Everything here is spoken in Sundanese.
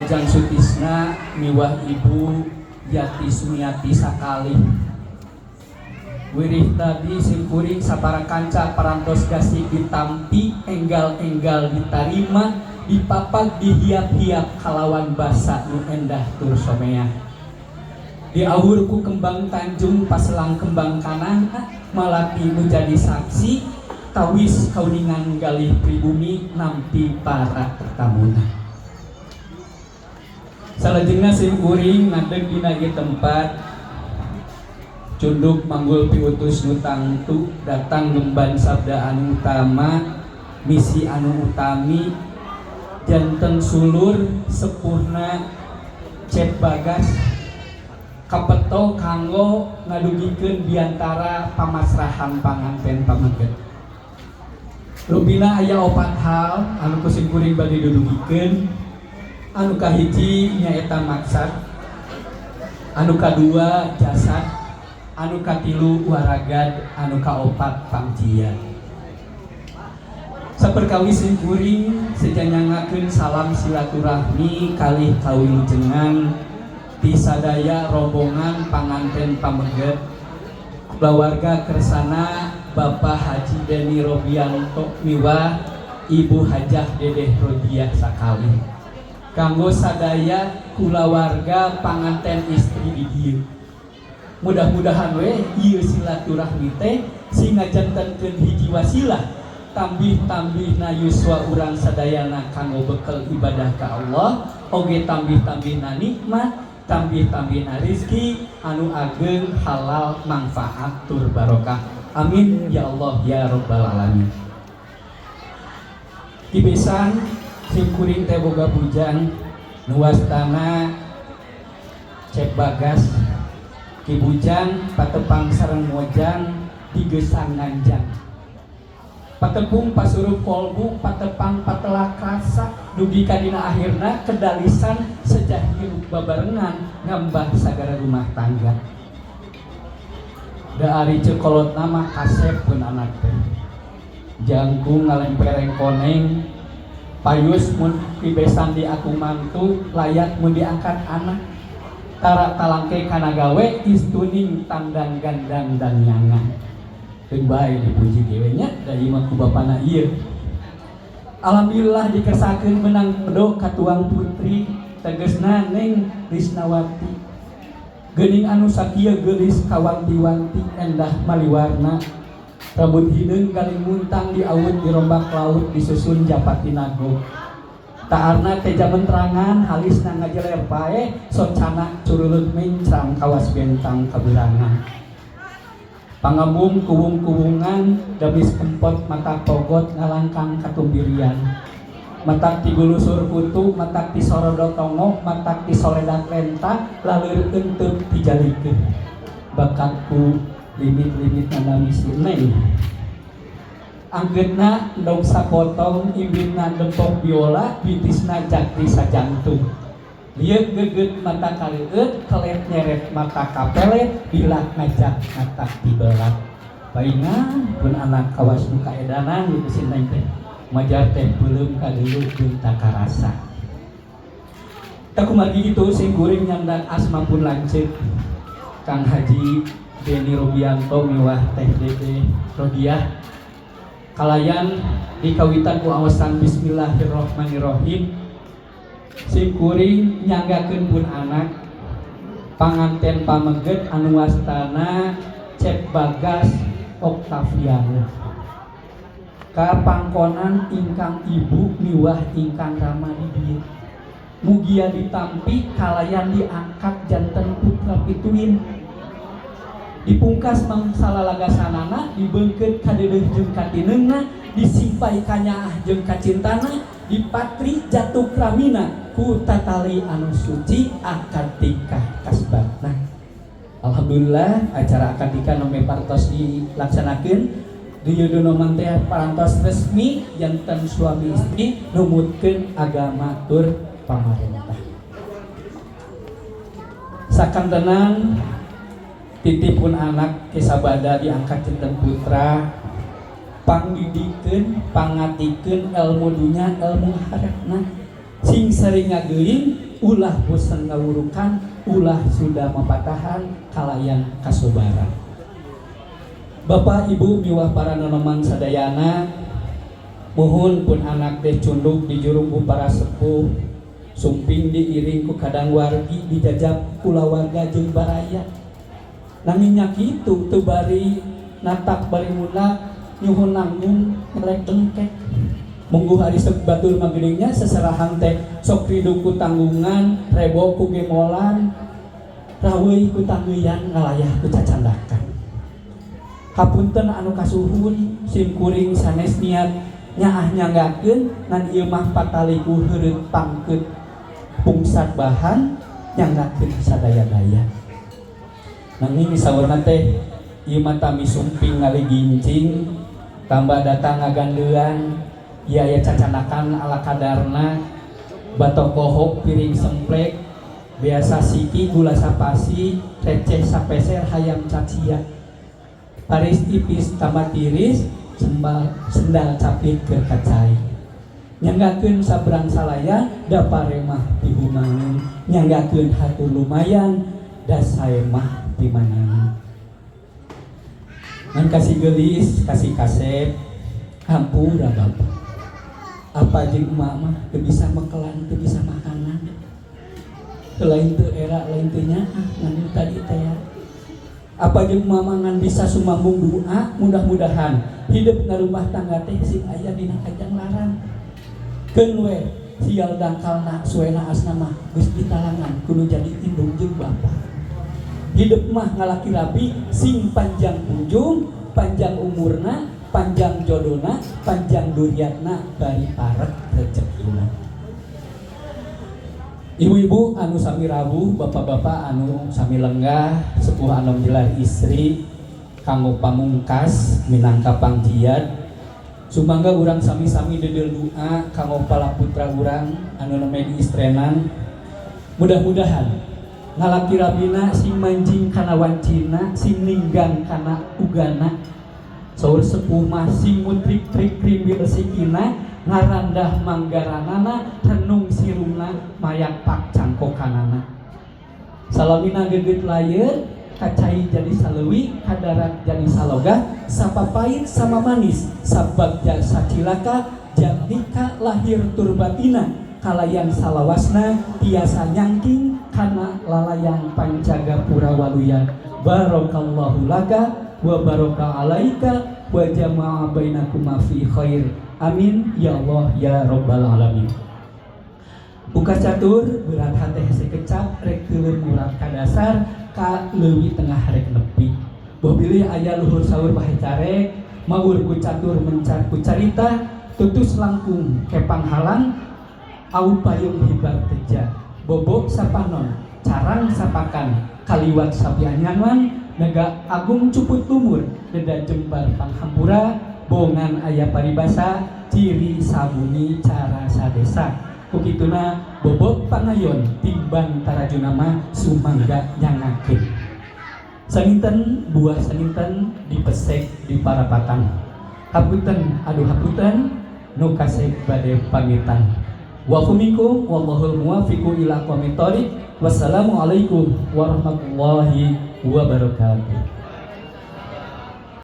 Ujang Sutisna miwah Ibu Yati Sumiati sakali. Wirih tadi simkuring sapara kanca parantos gasik ditampi, enggal-enggal ditarima, dipapag, dihiap-hiap kalawan basa nu endah tur someah. Diawur ku kembang tanjung paselang kembang kanan, malati nu jadi saksi tawis kauningan galih pribumi nampi para tamuna. Salajengna simkuring ngadeg dina ieu tempat, cunduk manggul piutus nu tangtu, datang ngemban sabda anu utama, misi anu utami, janten sulur sempurna Cep Bagas kapeto kanggo ngadugikeun biantara pamasrahan panganten pameget. Rupina aya opat hal anu ku simkuring bade dudugikeun. Anu kahiji nyaeta maksad, anu kadua jasad, anu katilu waragad, anu kaopat pangjian. Saperkawis simkuring seja nyanggakeun salam silaturahmi kalih kawilujengan ti sadaya rombongan panganten pameget, kulawarga kersana Bapak Haji Deni Robianto miwah Ibu Hajah Dedeh Rodiah sakali, kanggo sadaya kulawarga panganten istri di dieu. Mudah-mudahan we ieu silaturahmi teh sing ngajantenkeun hiji wasilah tambih-tambihna yuswa urang sadayana kanggo bekel ibadah ka Allah, oge tambih-tambihna nikmat, tambih-tambihna rizki anu ageng, halal, manfaat tur barokah. Amin ya Allah ya rabbal alamin. Kibesan simkuring teh boga bujang nu wastana Cep Bagas. Ki Bujang patepang sareng mojang, digesang nganjang, patepung pasurup kolbu, patepang patelah rasa, dugi ka dina akhirna kedalisan sejah hirup babarengan ngambah sagara rumah tangga. Da ari ceuk kolot nama kasep pun anak teh jangkung ngalempereng koneng, payus mun pibesan diaku mantu, layak mun diangkat anak, tara talangke kana gawe, istuning tandang gandang dan nyangan. Keun bae dipuji ge nya, da ieu mah ku bapana ieu. Alhamdulillah dikersakeun menang jodo katuang putri, tegesna Neng Risnawati. Geuning anu sakieu geulis kawanti-wanti, endah maliwarna, rambut hideung galing muntang, diawut dirombak laut, disusun japati nagog. Taarna teja mentrangan, halisna ngajeler pae, socana curuleuk mencrang kawas bentang kaberangan. Pangambung kuwung-kuwungan, damis kempot mata pogot ngalangkang katumbirian. Matak tigulusur kutu, matak ti sorodo tongo, matak ti soledak lenta, laleur enteup tijalikeun. Bakat ku limit-limit nandami si Neng. Anggeutna endog sapotong, imbitna dempok biola, bitisna jakti sajantung. Lieut geget mata kareueut, kelet nyeret mata kapelet, bilak ngajak mata tibelat. Paingan pun anak kawas nu kaedanan gitu si Neng teh. Majar teh peuleum kadulu beunta karasa. Tak kumargi gitu sing kuring nyandak asma pun lanceuk Kang Haji Deni Robianto miwah Teh Dede Rodiah, kalayan dikawitan ku awasan bismillahirrahmanirrahim, sim kuring nyanggakeun pun anak panganten pameget anu wastana Cep Bagas Oktaviano ka pangkonan ingkang ibu miwah ingkang rama di dieu. Mugia ditampi kalayan diangkat janten putra pituin, dipungkas mangsa lalagasanana, dibeungkeut kadeudeuh jeung katineungna, disimpai kanyaah jeung kacintana, dipatri jatuh kramina ku tatali anu suci akad nikah kasbatna. Alhamdulillah acara akad nikah nembe parantos dilaksanakeun. Duyudono teh parantos resmi janten suami istri numutkeun agama tur pamarentah. Sakantenan titipun anak kisabada diangkat janten putra, pangdidikeun, pangatikeun ilmu dunya ilmu akhiratna, sing sering ngageuing. ulah bosen ngawurukan, ulah sudah mapatahan kalayan kasobaran. Bapak Ibu miwah para nonoman sadayana, muhun pun anak teh cunduk dijurung ku para sepuh, sumping diiring ku kadang wargi, dijajab kulawarga jeung baraya. Nanging nya kitu teu bari natak bari muna nyuhun nanggung ngelek dengkek. Mungguh ari batur mah geuning nya seserahan teh sok ridho ku tanggungan, rebo ku gemolan, raweuy ku tanggeuyan, ngalayah ku cacandakan. Hapunten anu kasuhun, sim kuring sanes niat nyaah nyanggakeun, ngan ieu mah pataliku heureut pangkeut pungsat bahan nyanggakeun sadaya-daya. Nanging saurna teh ieu mah tami sumping ngaligincing, tambah datang ngagandean, ieu aya cacanakan ala kadarna, batokohok piring semplek, biasa siki gula sapasi, receh sapeser hayam cacia. Paris tipis tambah tiris, sembal sendal capit keur kacai. Nyanggakeun sabrang salaya da paremah pihumangeun, nyanggakeun hatur lumayan da sae mah pimanangan. Ngan kasih geulis, kasih kasep, hampura bapak. Apa jeung emak mah teu bisa mekelan, teu bisa makanan. Teu lain teu era, lain teu nyaah ngan tadi teh ya. Apa jeung emak mah ngan bisa sumambung doa, mudah-mudahan hidup ngarumah tangga teh sing aya dina kajang larang. Keun we sial dangkalna suena asna mah geus ditalangan kudu jadi indung jeung bapa. Hidup mah ngalaki rabi sing panjang punjung, panjang umurna, panjang jodona, panjang duriatna, bari parek rezekina. Ibu-ibu anu sami rawuh, bapak-bapak anu sami lenggah, sepuh anu jelar istri, kanggo pamungkas minangka pangjiat. Sumangga urang sami-sami dedel doa kanggo pala putra urang anu nembe diistrenan. Mudah-mudahan ngalaki rabina sing manjing kana wancina, sing ninggang kana ugana. Saur sepuh mah sing mutrik-trik rimbil sikina, ngarandah manggaranana, renung sirungna, mayak pak cangkokanana. Salamina geget layer, kacai jadi saleuwi, kadarat jadi salogah, sapapait sama manis, sabagja sacilaka, jatnika lahir turbatina, kalayan salawasna tiasa nyangking kana lalayang pancagapura waluya. Barakallahu laka wa baraka alaika wa jama'a bainakuma fi khair. Amin ya Allah ya rabbal alamin. Buka catur berat hate hese kecap rek teuleum ngurat ka dasar ka leuwi tengah rek nepi. Boh bilih aya luhur saur bahe carek, mawur ku catur mencar ku carita, tutus langkung kepang halang au payung hibar teja. Bobok sapanon, carang sapakan, kaliwat sapi anyangan, naga agung cuput lumur, deda jembar panghampura, bongan aya paribasa, ciri sabuni cara sadesa. Kukituna bobot pangayon timbang tarajuna mah sumangga nyangakeun. Saninten buah saninten dipesek di parapatan. Hapunten aduh hapunten nu kasep bade pamitan. Wa minkum wallahul muwaffiqu ila aqwamit thoriq. Wassalamualaikum warahmatullahi wabarakatuh.